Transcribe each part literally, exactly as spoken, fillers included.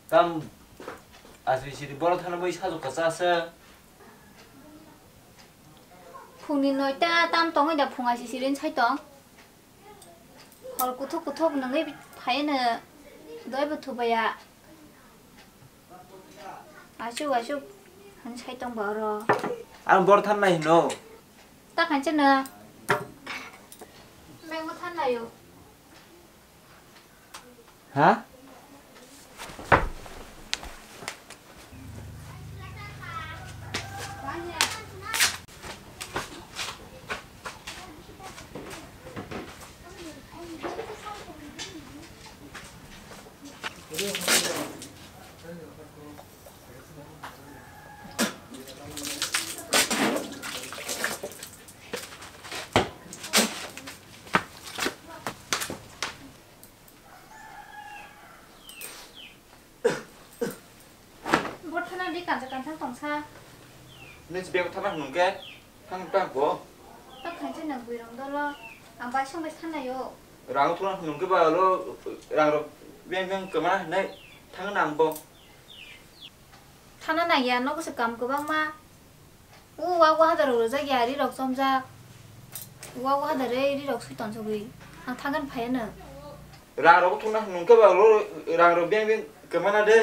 Tam asri siri boro thana bai sajok ka chasa. Phungni noita tam tongwi da phung asri siri sai tong. Hor kuthuk kuthuk nangwi phaino doi bo thubaya. Asuk asuk han sai tong ba oro. Ang boro than nai hino. Ta khancha na. Mengo than nayo. Ha? Bo thana di kansa kansa tongsa. Nini bag thana hwnung khe thang tang bo. Tak khanse nang bui rong dolo. Ang bai song bai thana yo. Rang thuna hwnung khe ba lo rang rok beng beng kema nai thang nang bo. Thana nang ya nogo se kam kwbang ma. O wa wa hadar rok rwjak ya, ri rok chomjak. Wa wa hadar ri rok sui tonsogwi. Ang thangan phaiya no. Rang rok thungna nung khe ba lo rang rok beng beng kwmana de.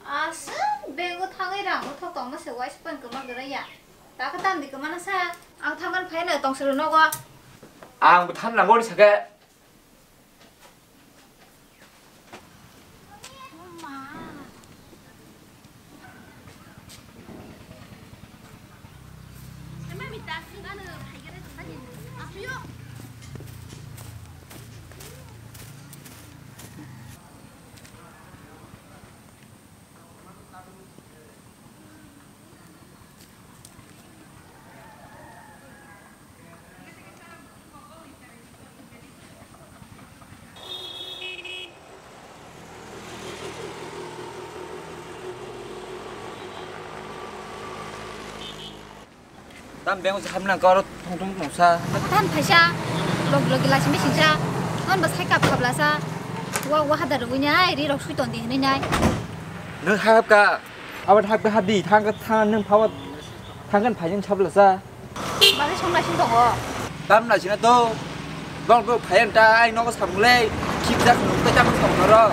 Aswk beng o thangwi rang o thok tongma se wai se pan kwma gwnai ya. Ta khe tamni kwmana sa. Ang thangan phaiya no tong sero nogo. Ang bo than nango ni sakhe. Tam beng se hamna karo thong thong thong sa. Than phaisa, log log gila simi singsa. Non ba sai kap kap la sa. Wa wa hadar rwi nai, ri rok sui ton di hwnwi nai. Nung hap ka. Abat hap ka hap di, thang ka thang nung phawa thang kan phai jeng chap la sa. Ba sai song la sing tongo. Tam la sina to. Bang ko phayan ta ai nogo samung le khik jak nung ta jak samung ro.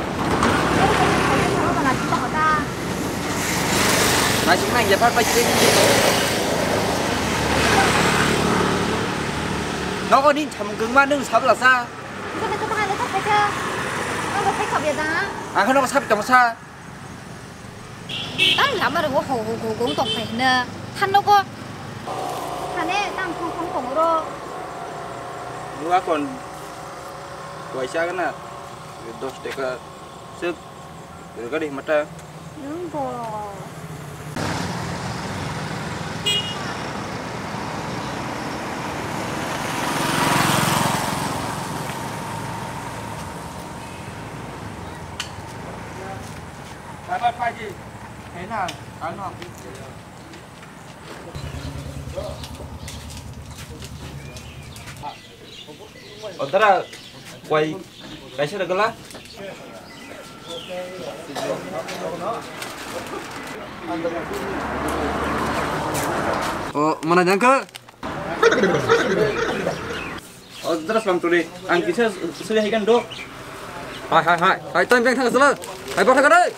Nasik nang ya par pai cheng. Nogo ni samung geng ma nung sab la sa. Ang nogo sab tong sa. Tang lama rwngo ho ho ho gong tong phai hwnna. Than nogo. Thane tang thong thong tong ro. Nua kon. Waisa gana. Dos teka. Sep. Rwgadi mata. Nung bo. Bye bye, Paji. Hey, na, ano. O dara, kwai, kaisa da gala. O, mana jangka? O, dara salam tuli. Ang kisa suli hai kan do. Hai, hai, hai. Hai, time beng thang sala. Hai, botha ka dai.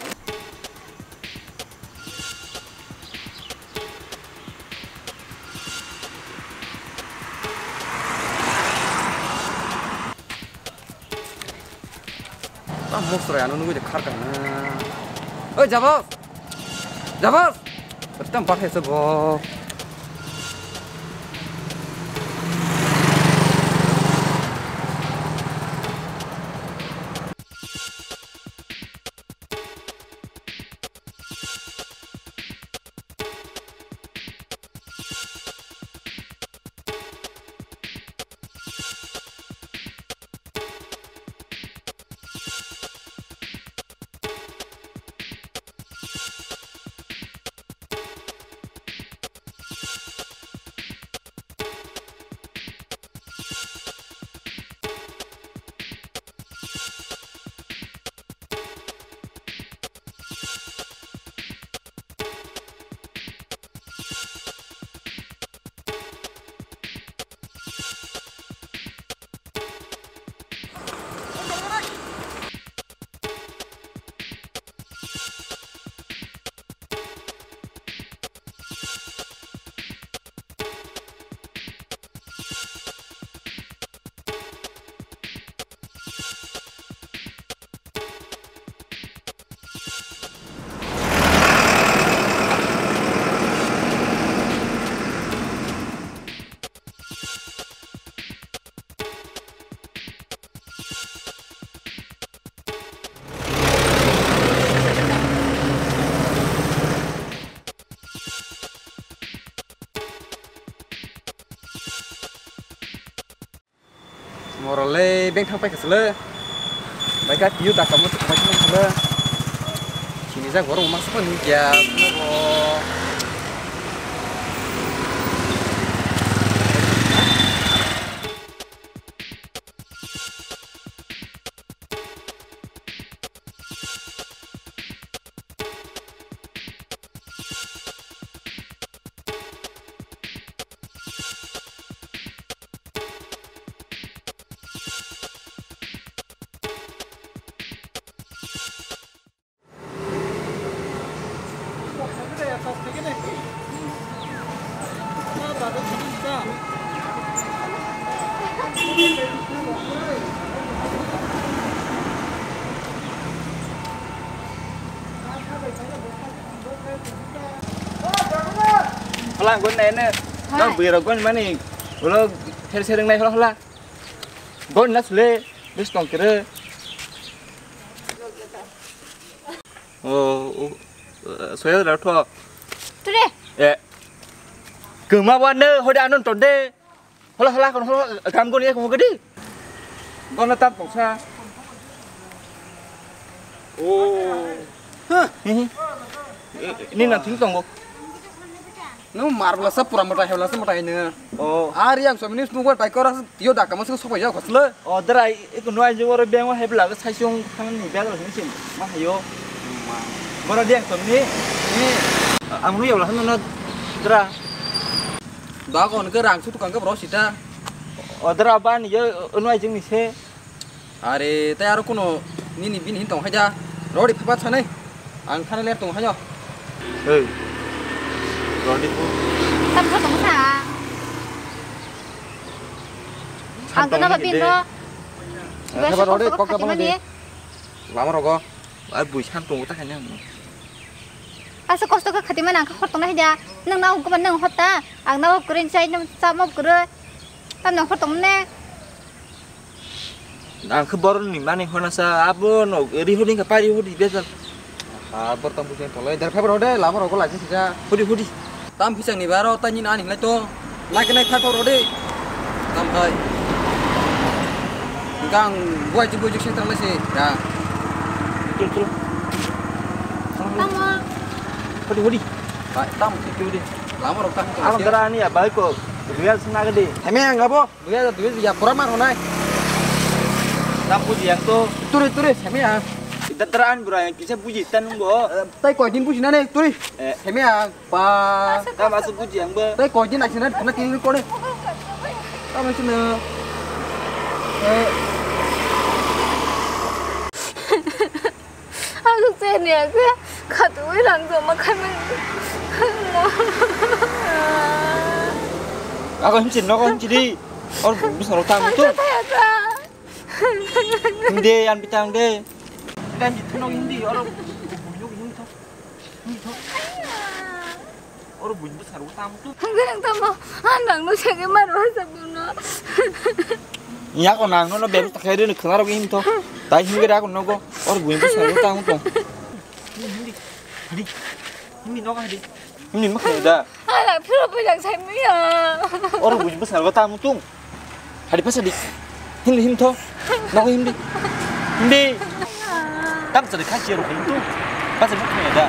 Tam mosra ano nugui de khar kana. Oi, Jabos! Jabos! Tam pathai se bo. Morole beng thang paikha sele. Baikha piu dakamo thangbai thang sele. Sini jak borok masa pun ya. Hola, gon na ene. Hai. Dok bui rok gon mani. Ulo ther sereng nai hola hola. Gon na sule. Bis tong kere. O, o, soya da tho. Ture. E. Kema wa ne hoda anon tonde. Hola, hola, kon hola, kam goni ek mo gadi. Gona tam poksa. Oh. Huh. Ni na thing tongo. No marla sa pura mata hewla sa mata ina. Oh. Ari ang so minis nugo pai kora yo da kamo so sopai ya khosle. Oh, dara, iko no ai jogoro beng wa hebla ga sai sung khang ni bel hin sin. Ma hayo. Gora diang to ni. Ni. Ang nu yewla hanu na dara. Da kon ke rang su tukang ke bro sita. O dara ba ni yo no ai jing ni se. Are tai aro kuno nini bini hin tong haida. Rodi phapa sanai. Ang thani ler tong hayo. Hey. Rodi ko. Tam kha tong sa. Ang kena ba bin ro. Rodi kok ka pala de. Lama rogo. Ar bui san tongo ta khaina. Asa kosto kha khati mana ang kha hor tong na haida. Nang na ko nang hor ta. Ang na ko kren chai na sa mo kro. Tam nang hor tong ne. Ang khe borok ni mani hona sa abo no ri hodi ka pari hodi bejal. Ha bor tam bujai tolai der phabar hode lama rogo lai sija. Hodi hodi. Tam phisang ni baro ta ni ani lai to. Lai ke nai phato rode. Tam hai. Gang buai ju buai ju se tang lai se. Ya. Tul tul. Tamo. Hodi hodi. Hai tam se hodi. Lama rok tam. Alam dara ani ya bai ko. Real sing agadi. Heme ang abo. Dui hajar, dui hajar, ya, pura mar honai. Tam buji yang to. Turi, turi, semi ya. Ida tera an bura yang kisa buji tan nungbo. Eh, tai koi din buji nane, turi. Eh. Semi ya, pa. Tam asu buji yang bo. Tai koi din asin na, kena kiri kore. Tam asin na. Eh. Ang cheni ya khe khatwi rang joma khaimani. Ako himchi, nogo himchi di. Or bwsarok tang tu. Ang thaya ta. Hindi, ang bitang de. Kan di thunok hindi, or bunyuk hindi to. Hindi to. Oro buini bwskango tamo tu. Hwnkhe nang tamo, ah, nangno segwi mano hachak nungno. Yako nangno no bebas takhai rwno khwna rwgwi himtho. Tai himgwi rwgwi nogo. Oro buini bwskango tamo tong. Himdi, himdi. Himdi nogo hadi. Himdi ma khwna da. Ah, nang phiro phiro sai maya. Oro buini bwskango tamo tong. Hadi pasa di. Hindi, hindi to. Nogo hindi. Hindi. Tam sari kasi ro hindi. Pasa di kaya da.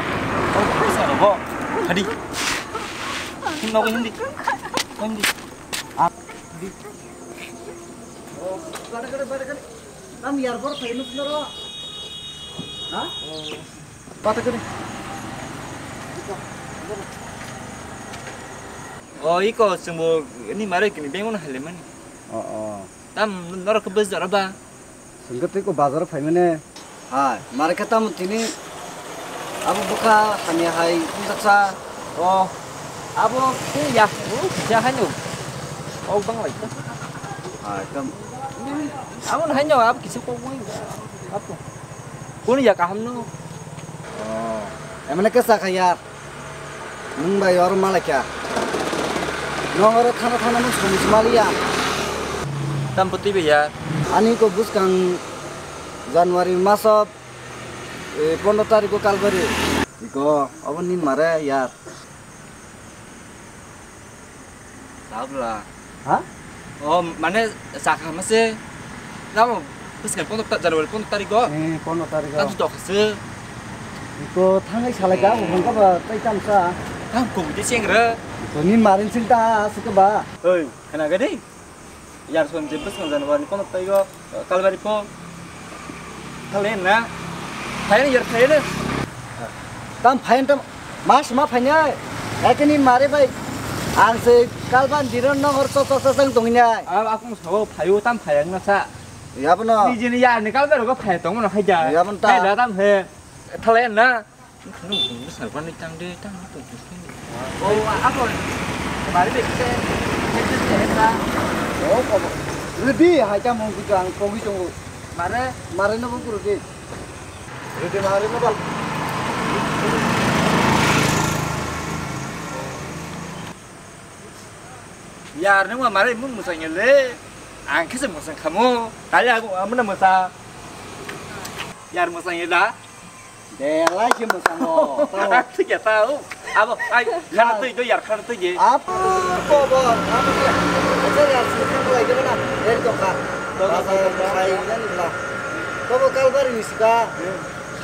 Oh, pasa ro go. Hadi. Hindi nogo hindi. Hindi. Ah, hindi. Oh, kada kada kada kada. Tam yar bor thai nus naro. Ha? Pata kene. O iko chwngbo ni mare kini bengno halemani. O, o. Tam norok khe bwsjaro ba? Chwngkhe tei ko bazaro phaimani. Hai, mare khe tamo tini abo bwkha hamya hai wngjaksa. O, abo khe yak, o kisa haino. O bang lai kha. Hai, tam. Abo haino, abo kisa kok wng. Abo. Kunu ya kaham no. Oh, emne kesa kha yar. Nwng bai oro malai kha. Nwng oro thana thana nwng samung se maliya. Tam putui bai yar. Ani ko bwskang January maso, eh, pondro tariko kalbari. Iko, obo ni mare yar. Tabla. Ha? O, mane, chakha mase. Namo, bwskang pondro ta-, January pondro tarikh o. Eh, pondro tarikh o. Tamo tok se. Iko thangai salai ka, hmm, bumung ka ba, tai tam sa. Tam ko bidi sing re. Ko ni marin sing ta, se ka ba. Oi, khana ga dei. Yar son je bwskang January pondro tarikh o, Kalbari po. Thale na. Thale yar thale. Tam phayan tam. Mas ma phainai, ekeni mare bai, ang se kalban diron nongor chok chok chok chok tongwinai. A, akung sao phaio tam phayang na sa. Yabono. Nijini ya ni kalban rogo phaya tongmo no khaija. Yabon ta. Hai da tam he. Thalai na. Nung nung sar ban tang de tang tong. O, abo. Mare bai kise. Kise kise na. O, kobo. Ready hai ta mong kuchang kogi tongo. Mare. Mare no bukuru de. Rede mari no bal. Yar nung ma mari mung musang le. Ang khe se musang khamu. Kali aku amna musa. Yar musang da. Belai khe musango. Thik ya tau. Abo, ai, khana twi do yar, khana twi je. Ap, kobo, ap, acha yar, sini mulai de na, er to kha. Basa, sai, yan la. Kobo kalbari ni sika.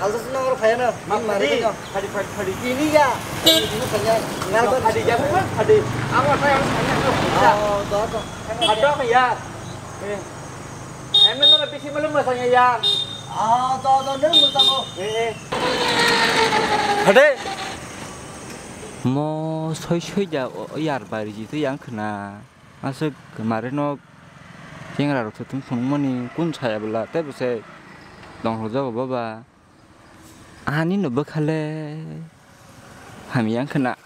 Khalsa suna ngor phaya na, min mari de. Phadi, phadi, phadi. Ini ya. Ini phaya. Kalbari. Phadi ya, phadi. Amo saya saya. Oh, to, to. Ada ya. Eh. Emang mana bisi malam masanya ya. Ah, to, to, nung musango. Eh, eh. Hade. Mo soi soi ja o yar bari ji tu yang khna. Aswk mare no chengra rok thum phunukmani kun saya bwla tei bwsai dong rok jago baba. Ani no bwkhale hamya wngkha na.